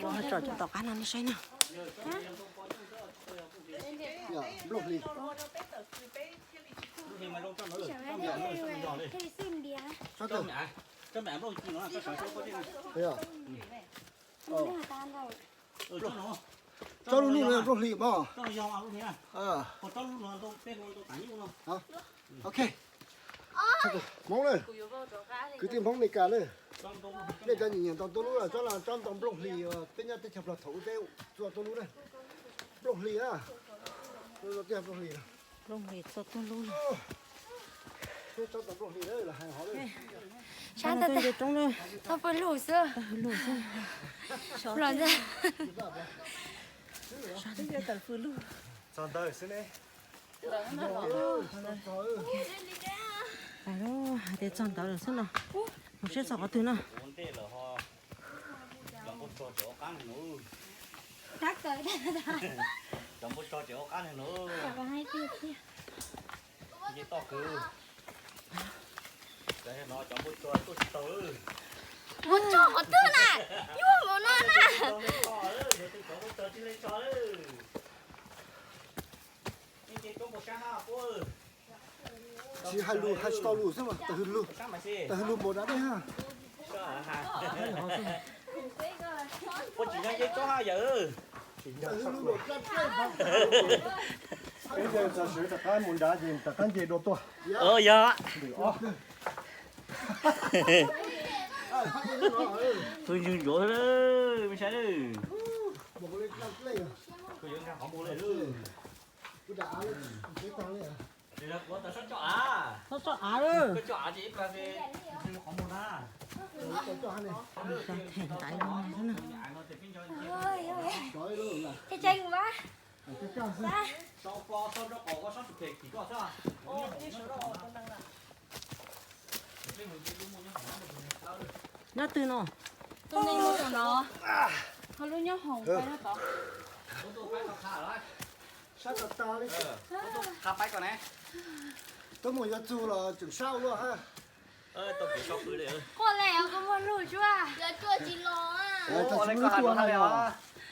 Los tsom cov tom qab no nej saib na. Nplooj hlis. Tsob lub lub no nplooj hlis mas. Ok. Hmoob na, kwv tij Hmoob Mes Kas na, nej cov nyiam nyiam tau tuaj lub, tsob no tsob ntoo nplooj hlis uas peb nyob teb chaws Nplog thaum ub peb txua tuaj lub na. Nplooj hlis na, txua tuaj lub. Nplooj hlis txua tuaj lub. Tsob ntoo nplooj hlis na los hais hov na. Sab ntawd tag, tau pw lug xwb. Los ntag. Txog ntawd xwb ne. Hais tias txog ntawd lawm xwb no. Mus saib txog qhov twg no. Cov npua tso tseem ua qab neeg no. Nce toj kwv. Cov no cov npua tso tuaj tsis tau lawm. Npua tso qhov twg na? Nyuaj npaum no na. Yog tej cov npua tso tsis le tso lawm. Nce coob npaum sab hab puab. Tsis hais lus, hais tsis tau lus xwb mas, tawm hws lug, tawm hws lug npaum dab dej ha. Puab tsis nyob nce tsob hab yawm. Tawm hws lug npaum dab dej. Peb nce txog sawv rov qab mus nrad ces rov qab nce dua tuaj. Yog. Pw ntswg ntsuav me saib. Tso av lawm. Them ntaiv no xwb na. Tseeb mas. Nyob twg no? Tus neeg mus tom no, ho lub nyob hoom pais no tod. Sab tas tas li. Twb mus yuav txug los tseem sab ua luaj hab. Quaj le koj muaj lug tsuag. Yuav tsuag tsis los.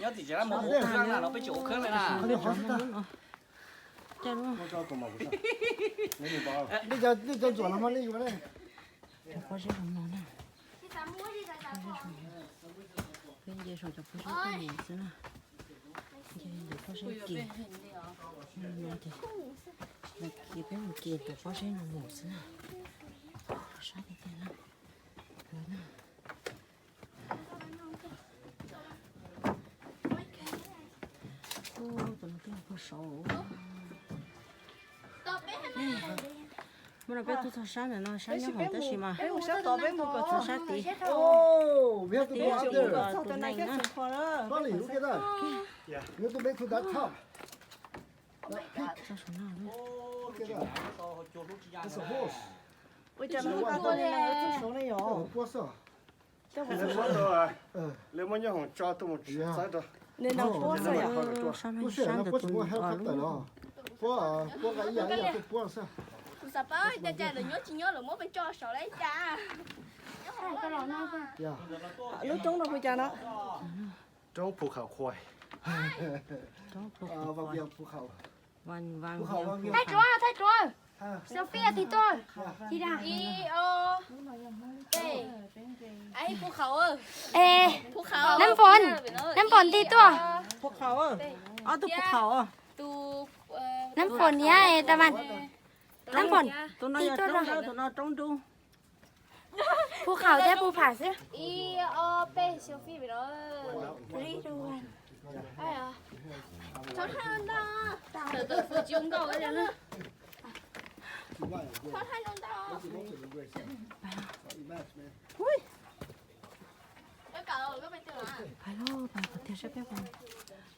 Nyob tim tsev mus ua khab na, no peb tsis ua khab li na. Nej cov ntsuam no mas nej yuav ne. Cov pob zeb zoo no na. Peb nce saum cov pob zeb tuaj mus xwb na. Nce ntawm pob zeb kis. No ces, no ces peb mus kis ntawm pob zeb no mus xwb na. Sab tiag tiag na. Lawv na. Ub, tus no twb yog pug saud. Muaj no peb tuaj txog sab ntawm no, sab nyob hoom tab sis mas txog sab tid. Sab tid yog tus neeg na. Txog saum no. Lawv muab nyob hoom tso tuaj mus txawb rau. Sab no sab ntawm tus no. Tus xav paub cas cas lawv nyob tsis nyob lawm muab peb tso saud lawm cas. Lub roob no hu cas no? Roob Phu Khawm Khuai. Thaij tsuav, thaij tsuav. Sophia tig tuaj. Tig da. Ib, ob, peb. Phu Khawm. Es, Nab Npom, Nab Npom tig tuaj. Ob tug Phu Khawm. Nab Npom niam es tas mas. Nab Npom tig tuaj. Tus no roob dub. Phu Khawm thiab Phu Pham xwb. Ib, ob, peb, Sophia no. Hais lauj, pais qhov tiag saib peb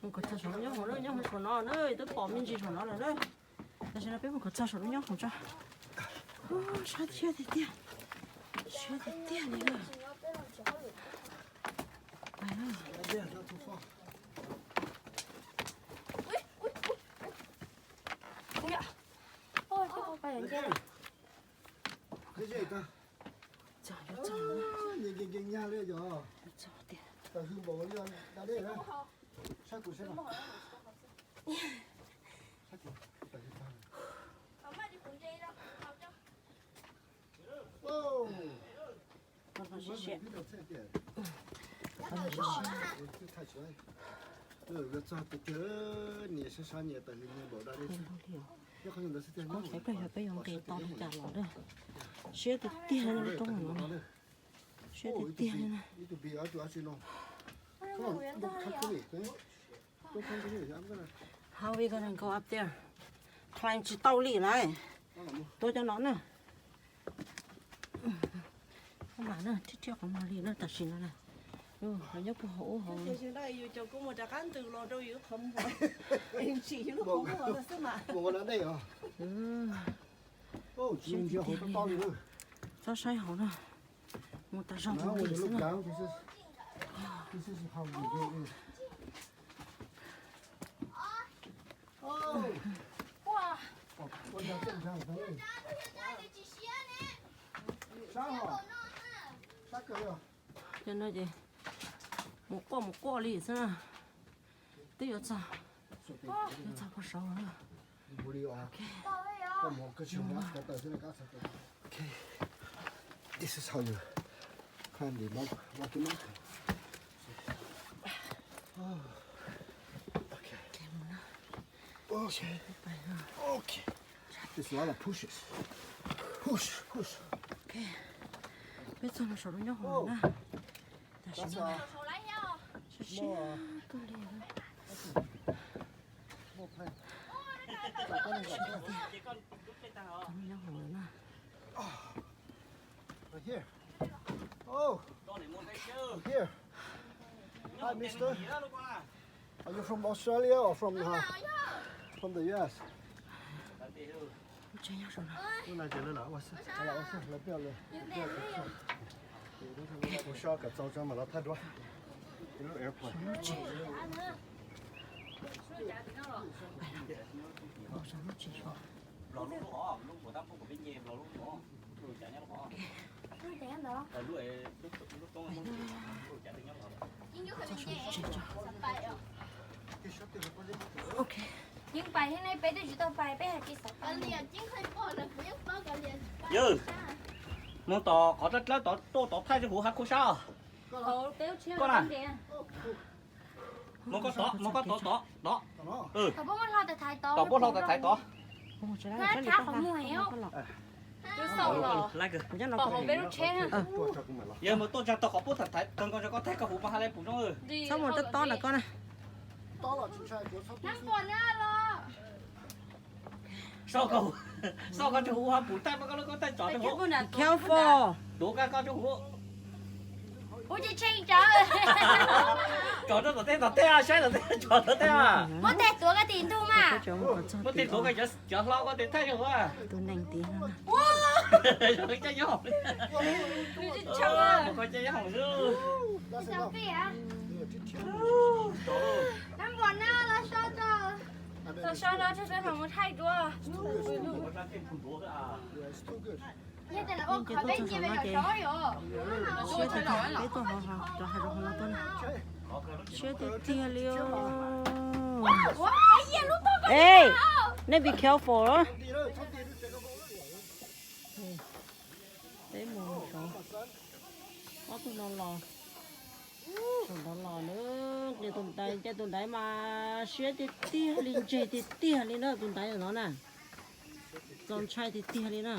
mus kom txog saum lub nyob hoom, lub nyob hoom saum no na, twb pom me ntsis saum no lawm na. Tam sim no peb mus kom txog saum lub nyob hoom tso. Ub, sab thiab tiag tiag. Sab tiag tiag li na. Pais na. Txog, yuav txog, yuav txog tiag. Tawm hws npaum li da dej na. Saib kuv saib mas. Saib kuv, kuv tawm hws tag. Yuav txog tiag tiag, niam sab sab nyias tawm hws nyias npaum da dej xwb. Peb yog nqis tau li cas los na. Siab tiag tiag li roob no. Siab tiag tiag li na. How we gonna go up there? Climb tsis tau li lawm. Tuav cov no na. Mam na, thiab thiab qhov muag li na, tam sim no na. Nyob puag hauv ub hauv. Yus cov kuj mus rov qab ntws los rau yus qhov muag. Tsis yus lub qhov muag no xwb mas. Txhob saib hauv na. Mus tas zog mus li xwb na. Cov no ces mus quaj mus quaj li xwb na. Twb yuav txog, yuav txog puag saud lawm. Okay. This is how you climb the mountain, Rocky Mountain. Okay. Okay. There's a lot of pushes. Push, push. Okay. Peb txog no saum lub nyob hauv na. Tam sim no siab siab kawg li. Nyob hauv na. Right here. Oh. Here. Hi, mister. Are you from Australia or from, uh, from the U S? Lub tsev nyob saum no. Lawv peb, lawv peb, lawv peb. Kuv so kom txaus tso mam los thaij duab. Lub tsev. Lub tsev. Txog saum lub tsev tso. Ok. Yeej pais thiab ne, peb twb tsis tau pais, peb hais tsis xav pais. Yog, mus tom qhov dlawb dlawb tod, tuaj tod thaij rau kuv hav khuj sab. Koj na. Mus koj tod, mus koj tod tod tod. Thaum puab muaj hlo tas thaiv tod. Thaum puab hlo tas thaiv tod. Pom hauv peb lub tsheb. Yog mus tuaj tsa tau qhov puab thaiv thaiv kawg nkaus, koj thaij koj huv mas ha le pum zoo. Txhob mus tob tob ntawm koj na. Soj koj, soj koj tsis huv ha pum thaij, koj lub koj thaij tsov tsis huv. Careful. Tuav koj tsis huv. Tsov rau tom tej tom tej, saib tom tej, tsov tom tej. Muab tej tuav koj tim ntug mas. Muab tej tuav koj cov hlau koj tes thaij zoo. Tus neeg tid no. Coj nyob hoom. Koj coj nyob hoom xwb. Los so no tso, tso no mus thaij dua. Siab tiag tiag li os. Ej, nej be careful. Peb mus saud, ob tug no los, saum ntawd los na, nqis tus ntaiv, nqis tus ntaiv mas siab tiag tiag li, ntseg tiag tiag li na tus ntaiv no na, txaus ntshai tiag tiag li na.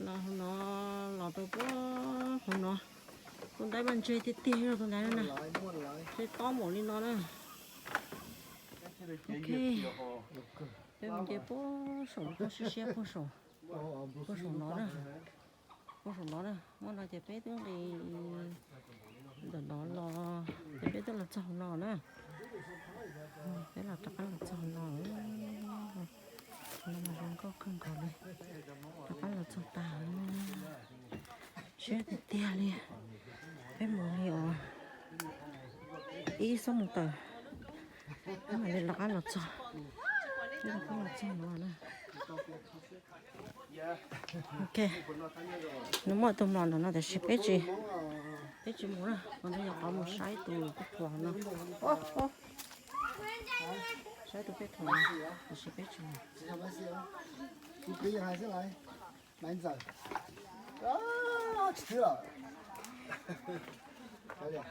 Los hauv no, los rau puag hauv no, tus ntaiv mas ntseg tiag tiag li tus ntaiv no na, ntseg tob npaum li no na. Ok, peb mus nce puag saum lub pob siab siab puag saum, puag saum no na, puag saum no na, muaj no ces peb twb nqis ntawm no los, ces peb twb los txog no na. Peb los rov qab los txog no, no mas zoo nkauj kawg nkaus li, rov qab los txog tas. Siab tiag tiag li. Peb mus li os, ib xuab moos tawm, peb mam li rov qab los txog, peb rov qab los txog no na. Ok, nws muaj tus mlom ntawm no tiam sis peb tsis, Peb tsis mus na, qhov no yog qhov mus saib tus peb thuam no. Saib tus peb thuam no, tiam sis peb tsis mus. Tsis twb lawm.